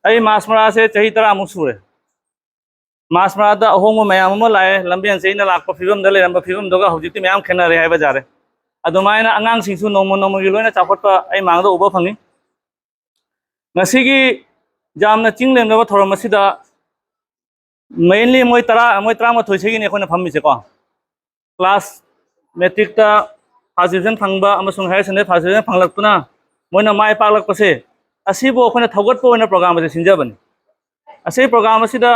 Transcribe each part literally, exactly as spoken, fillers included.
ꯑꯩ ꯃꯥꯁ ꯃꯔꯥꯁꯦ ꯆꯍꯤ ꯇꯔꯥꯃꯨꯛ ꯁꯨꯔꯦ꯫ ꯃꯥꯁ ꯃꯔꯥꯗ ꯑꯍꯣꯡꯕ ꯃꯌꯥꯝ ꯑꯃ ꯂꯥꯛꯑꯦ꯫ ꯂꯝꯕꯦꯟꯁꯦ ꯑꯩꯅ ꯂꯥꯛꯄ ꯐꯤꯕꯝꯗ ꯂꯩꯔꯝꯕ ꯐꯤꯕꯝꯗꯨꯒ ꯍꯧꯖꯤꯛꯇꯤ ꯃꯌꯥꯝ ꯈꯦꯠꯅꯔꯦ ꯍꯥꯏꯕ ꯌꯥꯔꯦ꯫ ꯑꯗꯨꯃꯥꯏꯅ ꯑꯉꯥꯡꯁꯤꯡꯁꯨ ꯅꯣꯡꯃ ꯅꯣꯡꯃꯒꯤ ꯂꯣꯏꯅ ꯆꯥꯎꯈꯠꯄ ꯑꯩ ꯃꯥꯡꯗ ꯎꯕ ꯐꯪꯉꯤ꯫ ꯉꯁꯤꯒꯤ ꯌꯥꯝꯅ ꯆꯤꯡ ꯂꯦꯝꯂꯕ ꯊꯧꯔꯝ ꯑꯁꯤꯗ mainly ꯃꯣꯏ ꯇꯔꯥ, ꯃꯣꯏ ꯇꯔꯥꯃꯥꯊꯣꯏꯁꯤꯒꯤꯅꯤ ꯑꯩꯈꯣꯏꯅ ꯐꯝꯃꯤꯁꯦꯀꯣ꯫ ꯀ꯭ꯂꯥꯁ ꯃꯦꯇ꯭ꯔꯤꯛꯇ ꯐꯥꯔꯁ ꯗꯤꯕꯤꯖꯟ ꯐꯪꯕ ꯑꯃꯁꯨꯡ ꯍꯥꯌꯔ ꯁꯦꯀꯦꯟꯗꯔꯤ ꯐꯥꯔꯁ ꯗꯤꯕꯤꯖꯟ ꯐꯪꯂꯛꯇꯨꯅ ꯃꯣꯏꯅ ꯃꯥꯏ ꯄꯥꯛꯂꯛꯄꯁꯦ, ꯑꯁꯤꯕꯨ ꯑꯩꯈꯣꯏꯅ ꯊꯧꯒꯠꯄ ꯑꯣꯏꯅ ꯄ꯭ꯔꯣꯒ꯭ꯔꯥꯝ ꯑꯁꯤ ꯁꯤꯟꯖꯕꯅꯤ꯫ ꯑꯁꯤ ꯄ꯭ꯔꯣꯒ꯭ꯔꯥꯝ ꯑꯁꯤꯗ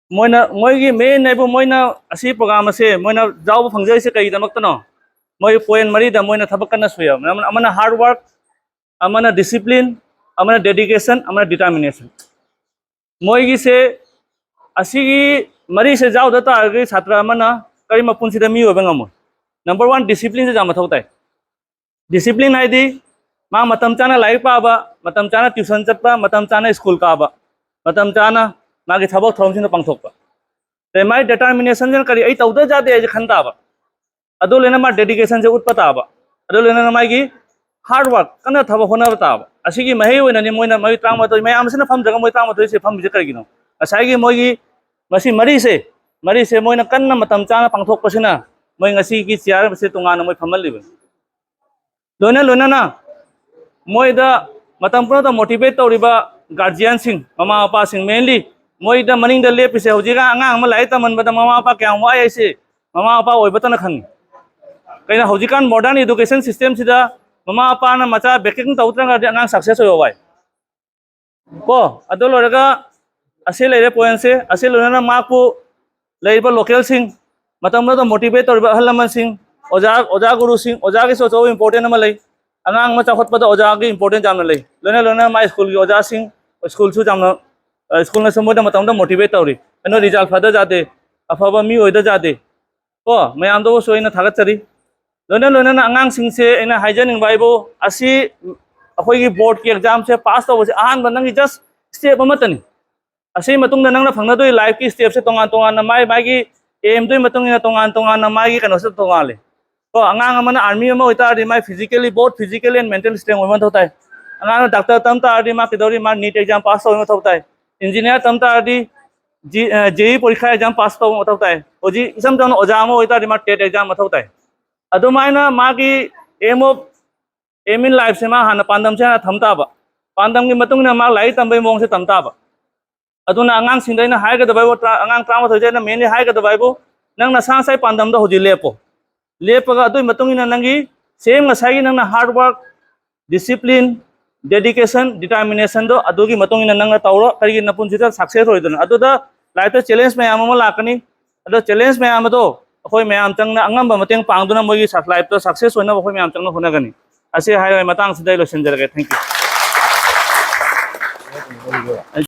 ꯃꯣꯏꯅ, ꯃꯣꯏꯒꯤ ꯃꯦꯟ ꯍꯥꯏꯕꯨ ꯃꯣꯏꯅ ꯑꯁꯤ ꯄ꯭ꯔꯣꯒ꯭ꯔꯥꯝ ꯑꯁꯦ ꯃꯣꯏꯅ ꯌꯥꯎꯕ ꯐꯪꯖꯔꯤꯁꯦ ꯀꯩꯒꯤꯗꯃꯛꯇꯅꯣ? ꯃꯣꯏ ꯄꯣꯏꯟ ꯃꯔꯤꯗ ꯃꯣꯏꯅ ꯊꯕꯛ ꯀꯟꯅ ꯁꯨꯏ ꯍꯥꯏꯕꯅꯤ꯫ ꯑꯃꯅ, ꯑꯃꯅ ꯍꯥꯔꯗ ꯋꯥꯔꯛ, ꯑꯃꯅ ꯗꯤꯁꯤꯄ꯭ꯂꯤꯟ, ꯑꯃꯅ ꯗꯦꯗꯤꯀꯦꯁꯟ, ꯑꯃꯅ ꯗꯤꯇꯔꯃꯤꯅꯦꯁꯟ꯫ ꯃꯣꯏꯒꯤꯁꯦ ꯑꯁꯤꯒꯤ ꯃꯔꯤꯁꯦ ꯌꯥꯎꯗ ꯇꯥꯔꯒꯗꯤ ꯁꯥꯇ꯭ꯔ ꯑꯃꯅ ꯀꯔꯤ ꯃꯄꯨꯟꯁꯤꯗ ꯃꯤ ꯑꯣꯏꯕ ꯉꯝꯃꯣꯏ꯫ ꯅꯝꯕꯔ ꯋꯥꯟ, ꯗꯤꯁꯤꯄ꯭ꯂꯤꯟꯁꯦ ꯌꯥꯝ ꯃꯊꯧ ꯇꯥꯏ꯫ ꯗꯤꯁꯤꯄ꯭ꯂꯤꯟ ꯍꯥꯏꯗꯤ ꯃꯥ ꯃꯇꯝ ꯆꯥꯅ ꯂꯥꯏꯔꯤꯛ ꯄꯥꯕ, ꯃꯇꯝ ꯆꯥꯅ ꯇ꯭ꯌꯨꯁꯟ ꯆꯠꯄ, ꯃꯇꯝ ꯆꯥꯅ ꯁ꯭ꯀꯨꯜ ꯀꯥꯕ, ꯃꯇꯝ ꯆꯥꯅ ꯃꯥꯒꯤ ꯊꯕꯛ ꯊꯧꯔꯝꯁꯤꯡꯗꯣ ꯄꯥꯡꯊꯣꯛꯄ꯫ ꯑꯗꯩ ꯃꯥꯒꯤ ꯗꯤꯇꯔꯃꯤꯅꯦꯁꯟꯁꯤꯅ ꯀꯔꯤ, ꯑꯩ ꯇꯧꯗ ꯌꯥꯗꯦ ꯍꯥꯏꯁꯦ ꯈꯟ ꯇꯥꯕ꯫ ꯑꯗꯨ ꯂꯣꯏꯅ ꯃꯥ ꯗꯦꯗꯤꯀꯦꯁꯟꯁꯦ ꯎꯠꯄ ꯇꯥꯕ꯫ ꯑꯗꯨ ꯂꯣꯏꯅꯅ ꯃꯥꯒꯤ ꯍꯥꯔꯗ ꯋꯥꯔꯛ, ꯀꯟꯅ ꯊꯕꯛ ꯍꯣꯠꯅꯕ ꯇꯥꯕ꯫ ꯑꯁꯤꯒꯤ ꯃꯍꯩ ꯑꯣꯏꯅꯅꯤ ꯃꯣꯏꯅ, ꯃꯣꯏ ꯇꯔꯥꯃꯥꯊꯣꯏ ꯃꯌꯥꯝꯁꯤꯅ ꯐꯝꯗ꯭ꯔꯒ ꯃꯣꯏ ꯇꯔꯥꯃꯥꯊꯣꯏꯁꯦ ꯐꯝꯃꯤꯁꯦ ꯀꯔꯤꯒꯤꯅꯣ? ꯉꯁꯥꯏꯒꯤ ꯃꯣꯏꯒꯤ ꯃꯁꯤ ꯃꯔꯤꯁꯦ, ꯃꯔꯤꯁꯦ ꯃꯣꯏꯅ ꯀꯟꯅ ꯃꯇꯝ ꯆꯥꯅ ꯄꯥꯡꯊꯣꯛꯄꯁꯤꯅ ꯃꯣꯏ ꯉꯁꯤꯒꯤ ꯆꯤꯌꯔ ꯑꯁꯦ ꯇꯣꯉꯥꯟꯅ ꯃꯣꯏ ꯐꯝꯍꯜꯂꯤꯕꯅꯤ꯫ ꯂꯣꯏꯅ ꯂꯣꯏꯅꯅ ꯃꯣꯏꯗ ꯃꯇꯝ ꯄꯨꯝꯅꯃꯛꯇ ꯃꯣꯇꯤꯚꯦꯠ ꯇꯧꯔꯤꯕ ꯒꯥꯔꯖꯤꯌꯥꯟꯁꯤꯡ, ꯃꯃꯥ ꯃꯄꯥꯁꯤꯡ, ꯃꯦꯟꯂꯤ ꯃꯣꯏꯗ ꯃꯅꯤꯡꯗ ꯂꯦꯞꯄꯤꯁꯦ, ꯍꯧꯖꯤꯛꯀꯥꯟ ꯑꯉꯥꯡ ꯑꯃ ꯂꯥꯏꯔꯤꯛ ꯇꯝꯍꯟꯕꯗ ꯃꯃꯥ ꯃꯄꯥ ꯀꯌꯥꯝ ꯋꯥꯏ ꯍꯥꯏꯁꯦ ꯃꯃꯥ ꯃꯄꯥ ꯑꯣꯏꯕꯇꯅ ꯈꯪꯉꯤ꯫ ꯀꯩꯅꯣ, ꯍꯧꯖꯤꯛꯀꯥꯟ ꯃꯣꯗꯔꯟ ꯏꯗꯨꯀꯦꯁꯟ ꯁꯤꯁꯇꯦꯝꯁꯤꯗ ꯃꯃꯥ ꯃꯄꯥꯅ ꯃꯆꯥ ꯕꯦꯀꯤꯡ ꯇꯧꯗ꯭ꯔꯒꯗꯤ ꯑꯉꯥꯡ ꯁꯛꯁꯦꯁ ꯑꯣꯏꯕ ꯋꯥꯏ꯫ ꯀꯣ, ꯑꯗꯨ ꯂꯣꯏꯔꯒ ꯑꯁꯤ ꯂꯩꯔꯦ ꯄꯣꯏꯟꯁꯦ, ꯑꯁꯤ ꯂꯣꯏꯅꯅ ꯃꯍꯥꯛꯄꯨ ꯂꯩꯔꯤꯕ ꯂꯣꯀꯦꯜꯁꯤꯡ, ꯃꯇꯝ ꯑꯗꯨꯗ ꯃꯣꯇꯤꯚꯦꯠ ꯇꯧꯔꯤꯕ ꯑꯍꯜ ꯂꯃꯟꯁꯤꯡ, ꯑꯣꯖꯥ, ꯑꯣꯖꯥ ꯒꯨꯔꯨꯁꯤꯡ, ꯑꯣꯖꯥꯒꯤꯁꯨ ꯑꯆꯧꯕ ꯏꯝꯄꯣꯔꯇꯦꯟ ꯑꯃ ꯂꯩ꯫ ꯑꯉꯥꯡ ꯑꯃ ꯆꯥꯎꯈꯠꯄꯗ ꯑꯣꯖꯥꯒꯤ ꯏꯝꯄꯣꯔꯇꯦꯟ ꯌꯥꯝꯅ ꯂꯩ꯫ ꯂꯣꯏꯅ ꯂꯣꯏꯅꯅ ꯃꯥꯏ ꯁ꯭ꯀꯨꯜꯒꯤ ꯑꯣꯖꯥꯁꯤꯡ, ꯁ꯭ꯀꯨꯜꯁꯨ ꯌꯥꯝꯅ, ꯁ꯭ꯀꯨꯜꯅꯁꯨ ꯃꯣꯏꯗ ꯃꯇꯝꯗ ꯃꯣꯇꯤꯚꯦꯠ ꯇꯧꯔꯤ꯫ ꯀꯩꯅꯣ, ꯔꯤꯖꯜ ꯐꯗ ꯌꯥꯗꯦ, ꯑꯐꯕ ꯃꯤ ꯑꯣꯏꯗ ꯌꯥꯗꯦ꯫ ꯀꯣ, ꯃꯌꯥꯝꯗꯕꯨꯁꯨ ꯑꯩꯅ ꯊꯥꯒꯠꯆꯔꯤ꯫ ꯂꯣꯏꯅ ꯂꯣꯏꯅꯅ ꯑꯉꯥꯡꯁꯤꯡꯁꯦ ꯑꯩꯅ ꯍꯥꯏꯖꯅꯤꯡꯕ ꯍꯥꯏꯕꯨ, ꯑꯁꯤ ꯑꯩꯈꯣꯏꯒꯤ ꯕꯣꯔꯗꯀꯤ ꯑꯦꯛꯖꯥꯝꯁꯦ ꯄꯥꯁ ꯇꯧꯕꯁꯦ ꯑꯍꯥꯟꯕ ꯅꯪꯒꯤ ꯖꯁ ꯁ꯭ꯇꯦꯞ ꯑꯃꯠꯇꯅꯤ꯫ ꯑꯁꯤ ꯃꯇꯨꯡꯗ ꯅꯪꯅ ꯐꯪꯅꯗꯣꯏ ꯂꯥꯏꯐꯀꯤ ꯁ꯭ꯇꯦꯞꯁꯦ ꯇꯣꯉꯥꯟ ꯇꯣꯉꯥꯟꯅ ꯃꯥꯏ ꯃꯥꯒꯤ ꯑꯦꯝꯗꯨꯒꯤ ꯃꯇꯨꯡ ꯏꯟꯅ ꯇꯣꯉꯥꯟ ꯇꯣꯉꯥꯟꯅ ꯃꯥꯒꯤ ꯀꯩꯅꯣꯁꯦ ꯇꯣꯉꯥꯜꯂꯤ꯫ ꯀꯣ, ꯑꯉꯥꯡ ꯑꯃꯅ ꯑꯥꯔꯃꯤ ꯑꯃ ꯑꯣꯏꯇꯥꯔꯗꯤ ꯃꯥꯏ physically, both physical and mental strength ꯑꯣꯏꯕ ꯃꯊꯧ ꯇꯥꯏ꯫ ꯑꯉꯥꯡꯅ ꯗꯥꯛꯇꯔ ꯇꯝ ꯇꯥꯔꯗꯤ ꯃꯥ ꯀꯩꯗꯧꯔꯤ? ꯃꯥ ꯅꯤꯠ ꯑꯦꯛꯖꯥꯝ ꯄꯥꯁ ꯇꯧꯕ ꯃꯊꯧ ꯇꯥꯏ꯫ ꯏꯟꯖꯤꯅꯤꯌꯥꯔ ꯇꯝ ꯇꯥꯔꯗꯤ ꯖꯤ-, ꯑ, ꯖꯦꯏ ꯄꯔꯤꯈꯥ ꯑꯦꯛꯖꯥꯝ ꯄꯥꯁ ꯇꯧꯕ ꯃꯊꯧ ꯇꯥꯏ꯫ ꯍꯧꯖꯤꯛ ꯏꯆꯝ ꯆꯝꯅ ꯑꯣꯖꯥ ꯑꯃ ꯑꯣꯏꯇꯥꯔꯗꯤ ꯃꯥ ꯇꯦꯠ ꯑꯦꯛꯖꯥꯝ ꯃꯊꯧ ꯇꯥꯏ꯫ ꯑꯗꯨꯃꯥꯏꯅ ꯃꯥꯒꯤ aim of, aim in lifeꯁꯦ ꯃꯥ ꯍꯥꯟꯅ ꯄꯥꯟꯗꯝꯁꯦ ꯍꯥꯟꯅ ꯊꯝ ꯇꯥꯕ꯫ ꯄꯥꯟꯗꯝꯒꯤ ꯃꯇꯨꯡ ꯏꯟꯅ ꯃꯥ ꯂꯥꯏꯔꯤꯛ ꯇꯝꯕꯒꯤ ꯃꯑꯣꯡꯁꯦ ꯇꯝ ꯇꯥꯕ꯫ ꯑꯗꯨꯅ ꯑꯉꯥꯡꯁꯤꯡꯗ ꯑꯩꯅ ꯍꯥꯏꯒꯗꯕ ꯍꯥꯏꯕꯨ, ꯇꯔꯥ-, ꯑꯉꯥꯡ ꯇꯔꯥꯃꯥꯊꯣꯏꯁꯦ ꯑꯩꯅ mainly ꯍꯥꯏꯒꯗꯕ ꯍꯥꯏꯕꯨ, ꯅꯪ ꯅꯁꯥ ꯅꯁꯥꯒꯤ ꯄꯥꯟꯗꯝꯗꯣ ꯍꯧꯖꯤꯛ ꯂꯦꯞꯄꯣ꯫ ꯂꯦꯞꯄꯒ ꯑꯗꯨꯒꯤ ꯃꯇꯨꯡ ꯏꯟꯅ ꯅꯪꯒꯤ same ꯉꯁꯥꯏꯒꯤ ꯅꯪꯅ hard work, discipline, dedication, determinationꯗꯣ ꯑꯗꯨꯒꯤ ꯃꯇꯨꯡ ꯏꯟꯅ ꯅꯪꯅ ꯇꯧꯔꯣ꯫ ꯀꯔꯤꯒꯤ ꯅꯄꯨꯟꯁꯤꯗ success ꯑꯣꯏꯗꯅ? ꯑꯗꯨꯗ lifeꯇ challenge ꯃꯌꯥꯝ ꯑꯃ ꯂꯥꯛꯀꯅꯤ꯫ ꯑꯗꯣ challenge ꯃꯌꯥꯝ ꯑꯗꯣ ꯑꯩꯈꯣꯏ ꯃꯌꯥꯝ ꯆꯪꯅ ꯑꯉꯝꯕ ꯃꯇꯦꯡ ꯄꯥꯡꯗꯨꯅ ꯃꯣꯏꯒꯤ ꯁ-, lifeꯇ success ꯑꯣꯏꯅꯕ ꯑꯩꯈꯣꯏ ꯃꯌꯥꯝ ꯆꯪꯅ ꯍꯣꯠꯅꯒꯅꯤ꯫ ꯑꯁꯤ ꯍꯥꯏꯔꯒ ꯃꯇꯥꯡꯁꯤꯗ ꯑꯩ ꯂꯣꯏꯁꯤꯟꯖꯔꯒꯦ꯫ Thank you꯫